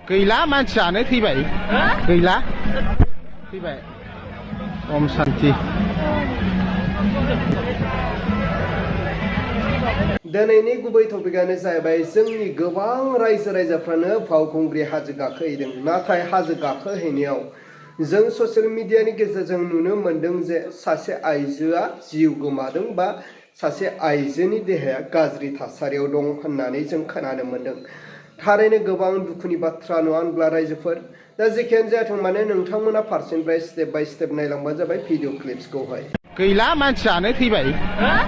गैला मानसियानो थैबाय गैला थैबाय ओम शान्ति दिनैनि गुबै टपिकआनो जाहैबाय जोंनि गोबां रायजो राजाफ्रानो बावखुंग्रि हाजो गाखोहैदों नाथाय हाजो गाखोहैनायाव जों ससियेल मिडियानि गेजेरजों नुनो मोन्दों जे सासे आइजोआ जिउ गोमादों बा सासे आइजोनि देहाया गाज्रि थासारियाव दं होननानै जों खोनानो मोन्दों। थारैनो गोबां दुखुनि बाथ्रा नङा होनब्ला रायजोफोर दा जेखियानो जाथों माने नोंथांमोना फारसेनिफ्राय स्टेप बाय स्टेप नायलांबानो जाबाय भिडिअ क्लिप्सखौहाय। गैला मानसियानो थैबाय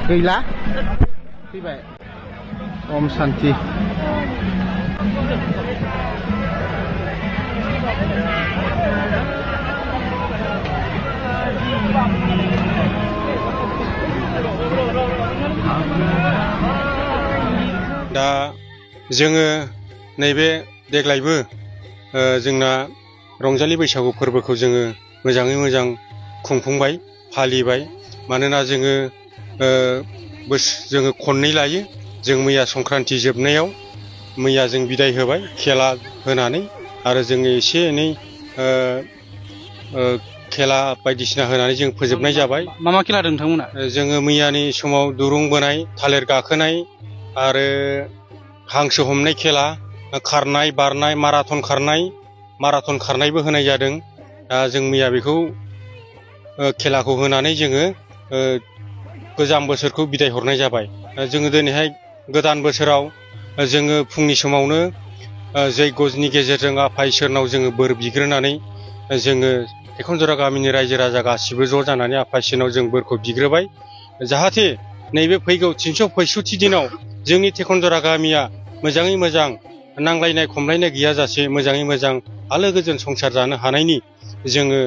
गैला थैबाय ओम शान्ति दा जोङो नैबे देग्लायबो जोंना रंजालि बैसागु फोरबोखौ जोङो मोजाङै मोजां खुंफुंबाय फालिबाय मानोना जोङो जोङो खननै लायो। जों मैया संक्रान्ति जोबनायाव मैया जों बिदाय होबाय खेला होनानै आरो जोङो एसे एनै खेला बायदिसिना होनानै जों फोजोबनाय जाबाय। मा मा खेला होदों नोंथांमोना? जोङो मैयानि समाव दुरुं बोनाय थालिर गाखोनाय आरो हांसो हमनाय खेला खारनाय बारनाय माराथन खारनायबो होनाय जादों। दा जों मैया बेखौ खेलाखौ होनानै जोङो गोजाम बोसोरखौ बिदाय हरनाय जाबाय। जोङो दिनैहाय गोदान बोसोराव जोङो फुंनि समावनो जैग'नि गेजेरजों आफा इसोरनाव जोङो बोर बिग्रोनानै जोङो तेखनजरा गामिनि रायजो राजा गासिबो ज' जानानै आफा इसोरनाव जों बोरखौ बिग्रोबाय जाहाथे नैबे फैगौ 365 दिनाव जोंनि तेखनजरा गामिया मोजाङै मोजां नांलायनाय खमलायनाय गैयाजासे मोजाङै मोजां आलो गोजोन संसार जानो हानायनि जोङो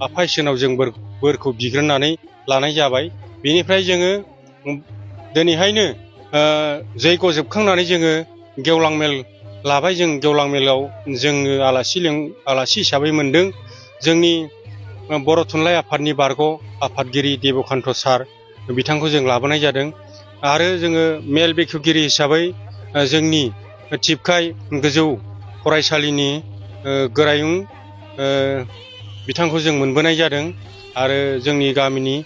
आफा इसोरनाव जों बोरखौ बिग्रोनानै लानाय जाबाय। बेनिफ्राय जोङो दिनैहायनो जैग' जोबखांनानै जोङो गेवलां मेल लाबाय। जों गेवलां मेलाव जोङो आलासि हिसाबै मोनदों जोंनि बर' थुनलाइ आफादनि बारग' आफादगिरि देबकान्त सार बिथांखौ जों लाबोनाय जादों आरो जोङो मेल बेखेवगिरि हिसाबै जोंनि थिपकाइ गोजौ फरायसालिनि गोरायुं बिथांखौ जों मोनबोनाय जादों आरो जोंनि गामिनि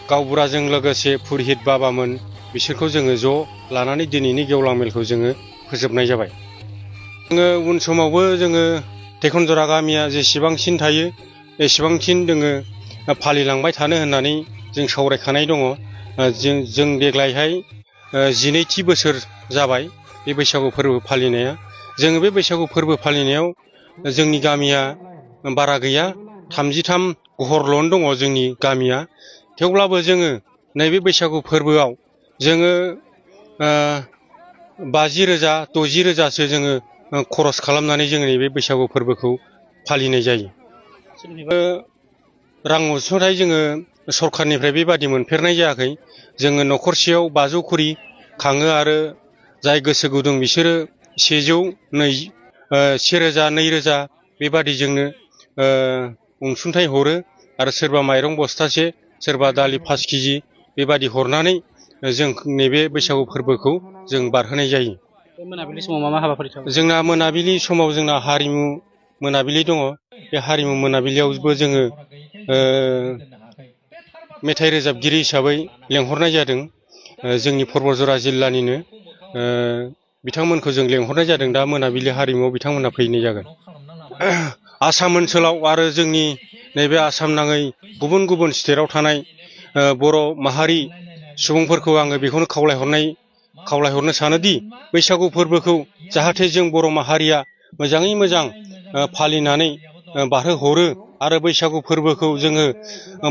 गावबुराजों लोगोसे पुरहित बाबामोन बिसोरखौ जोङो ज' लानानै दिनैनि गेवलां मेलखौ जोङो फोजोबनाय जाबाय। जोङो उन समावबो जोङो तेखनजरा गामिया जेसेबांसिन थायो एसेबांसिन जोङो फालिलांबाय थानो होननानै जों सावरायखानाय दङ। जों देग्लायहाय 12थि बोसोर जाबाय बे बैसागु फोरबो फालिनाया। जोङो बे बैसागु फोरबो फालिनायाव जोंनि गामिया बारा गैया 33 घरल' दङ जोंनि गामिया। थेवब्लाबो जोङो नैबे बैसागु फोरबोआव जोङो 50,000 60,000सो जोङो खरस खालामनानै जोङो नैबे बैसागु फोरबोखौ फालिनाय जायो। रां अनसुंथाइ जोङो सरखारनिफ्राय बेबादि मोनफेरनाय जायाखै। जोङो न'खरसेयाव 500 खरि खाङो आरो जाय गोसो गुदुं बिसोरो 100, 1,000, 2,000 बेबादि जोंनो अनसुंथाइ हरो आरो सोरबा माइरं बस्थासे सोरबा दालि 5 केजि बेबादि हरनानै जों नैबे बैसागु फोरबोखौ जों बारहोनाय जायो। मोनाबिलि समाव मा मा हाबाफारि थाबाय? जोंना मोनाबिलि समाव जोंना हारिमु मोनाबिलि दङ। बे हारिमु मोनाबिलियावबो जोङो मेथाइ रोजाबगिरि हिसाबै लेंहरनाय जादों जोंनि पर्बतजरा जिल्लानिनो बिथांमोनखौ जों लेंहरनाय जादों। दा मोनाबिलि हारिमुआव बिथांमोना फैनाय जागोन। आसाम ओनसोलाव आरो जोंनि नैबे आसाम नाङै गुबुन गुबुन स्टेटआव थानाय बर' माहारि सुबुंफोरखौ आङो बेखौनो खावलायहरनो सानोदि बैसागु फोरबोखौ जाहाथे जों बर' माहारिया मोजाङै मोजां फालिनानै बारहोहरो आरो बैसागु फोरबोखौ जोङो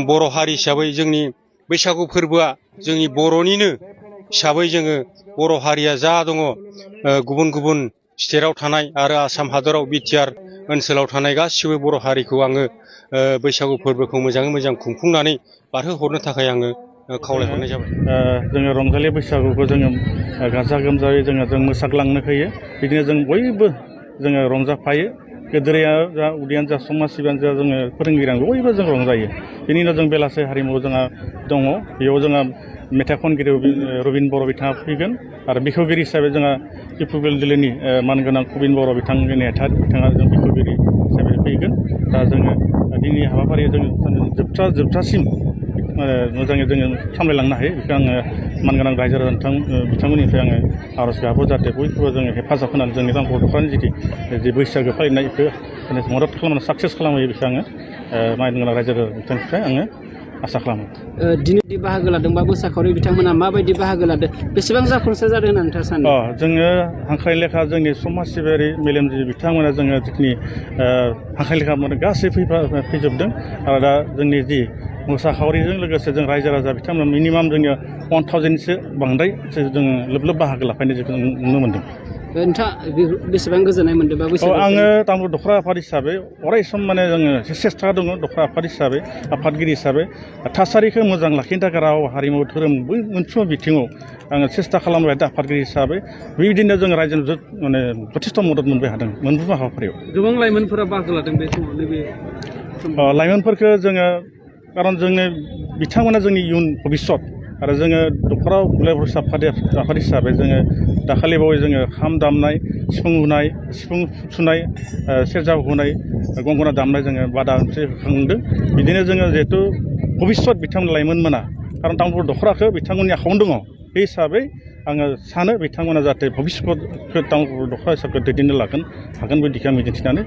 बर' हारि हिसाबै जोंनि बैसागु फोरबोआ जोंनि बर'निनो हिसाबै जोङो बर' हारिया जा दङ गुबुन गुबुन स्टेटआव थानाय आरो आसाम हादराव बिटिआर ओनसोलाव थानाय गासिबो बर' हारिखौ आङो बैसागु फोरबोखौ मोजाङै मोजां खुंफुंनानै बारहोहरनो थाखाय आङो खावलायहरनाय जाबाय। जोङो रंजालि बैसागुखौ जोङो गाजा गोमजायै जों मोसाग्लांनो होयो। बिदिनो जों बयबो जोङो रंजाफायो। गेदेराया जा उदैयानो जा समाज सिबियानो जा जोङो फोरोंगिरियानो बयबो जों रंजायो। बेनि उनाव जों बेलासे हारिमु जोंहा दङ। बेयाव जोंहा मेथाइ खनगिरि रबिन बर' बिथाङा फैगोन आरो बिखेवगिरि हिसाबै जोंहा डिब्रुगड़ जिल्लानि मानगोनां कबिन बर' बिथांनि नेहाथारि बिथाङा जों बिख'बिरि हिसाबै फैगोन दा जोङो दिनैनि हाबाफारियाव जोङो जोबजासिम मोजाङै जोङो सामलायलांनो हायो बेखौ आङो मानगोनां रायजो राजा बिथांमोननिफ्राय आङो आर'ज गाबो जाहाथे बयखौबो जोङो हेफाजाब होनानै जोंनि तामुलपुर दख'रानि जि बैसागो फालिनाय बेखौ मदद खालामनानै साक्सेस खालामहोयो बेखौ आङो मानगोनां रायजो राजा बिथांनिफ्राय आङो आसा खालामो। दिनै बाहागो लादोंबा मोसाखावरि बिथांमोना माबायदि बाहागो लादों बेसेबां जाफुंसार जादों होननानै नोंथाङा सानो? जोङो हांख्रायनाय लेखा जोंनि समाज सिबियारि मेलेमजिबि बिथांमोना जोङो जिखिनि हांख्रायनाय लेखा गासै फैजोबदों आरो दा जोंनि जि मोसाखावरिजों लोगोसे जों रायजो राजा बिथांमोना मिनिमाम जोङो 1000सो बांद्राय जोङो लोब बाहागो लाफैनायखौ जों नुनो मोन्दों। नोंथाङा बेसेबां गोजोननाय मोनदों? आङो तामुलपुर दख'रा आफाद हिसाबै अराय सम माने जोङो सेस्था दङ दख'रा आफाद हिसाबै आफादगिरि हिसाबै थासारिखौ मोजां लाखिनो थाखाय राव हारिमु धोरोम मोनफ्रोम बिथिङाव आङो सेस्था खालामबाय थादों आफादगिरि हिसाबै बेबायदिनो जों रायजोनि माने जथेस्थ' मदद मोनबाय थादों मोनफ्रोम हाबाफारियाव। गोबां लाइमोनफोरा बाहागो लादों बे समाव नैबे लाइमोनफोरखौ जोङो खारन जोंनो बिथांमोना जोंनि इयुन भबिष्यत आरो जोङो दख'रा आफाद हिसाबै जोङो दाखालि बावै जोङो खाम दामनाय सिफुं हुनाय सिफुं सुनाय सेरजा हुनाय गंगना दामनाय जोङो बादा मोनसे होखांदों बिदिनो जोङो जिहेथु भबिष्यत बिथांमोन लाइमोनमोना खारन तामुलपुर दख'राखौ बिथांमोननि आखायावनो दङ बे हिसाबै आङो सानो बिथांमोना जाहाथे भबिष्यतखौ तामुलपुर दख'रा हिसाबखौ दैदेननो हागोन बायदिखौ आं मिजिंथिनानै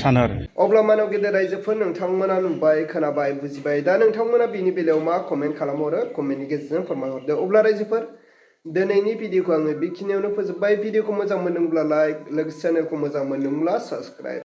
सानो आरो। अब्ला मानव गेदेर रायजोफोर नोंथांमोना नुबाय खोनाबाय बुजिबाय दा नोंथांमोना बिनि बेलायाव मा कमेन्ट खालामहरो कमेन्टनि गेजेरजों फोरमायहरदो। अब्ला रायजोफोर दिनैनि भिडिअखौ आङो बेखिनियावनो फोजोबबाय। भिडिअखौ मोजां मोनदोंब्ला लाइक लोगोसे चेनेलखौ मोजां मोनदोंब्ला साबस्क्राइब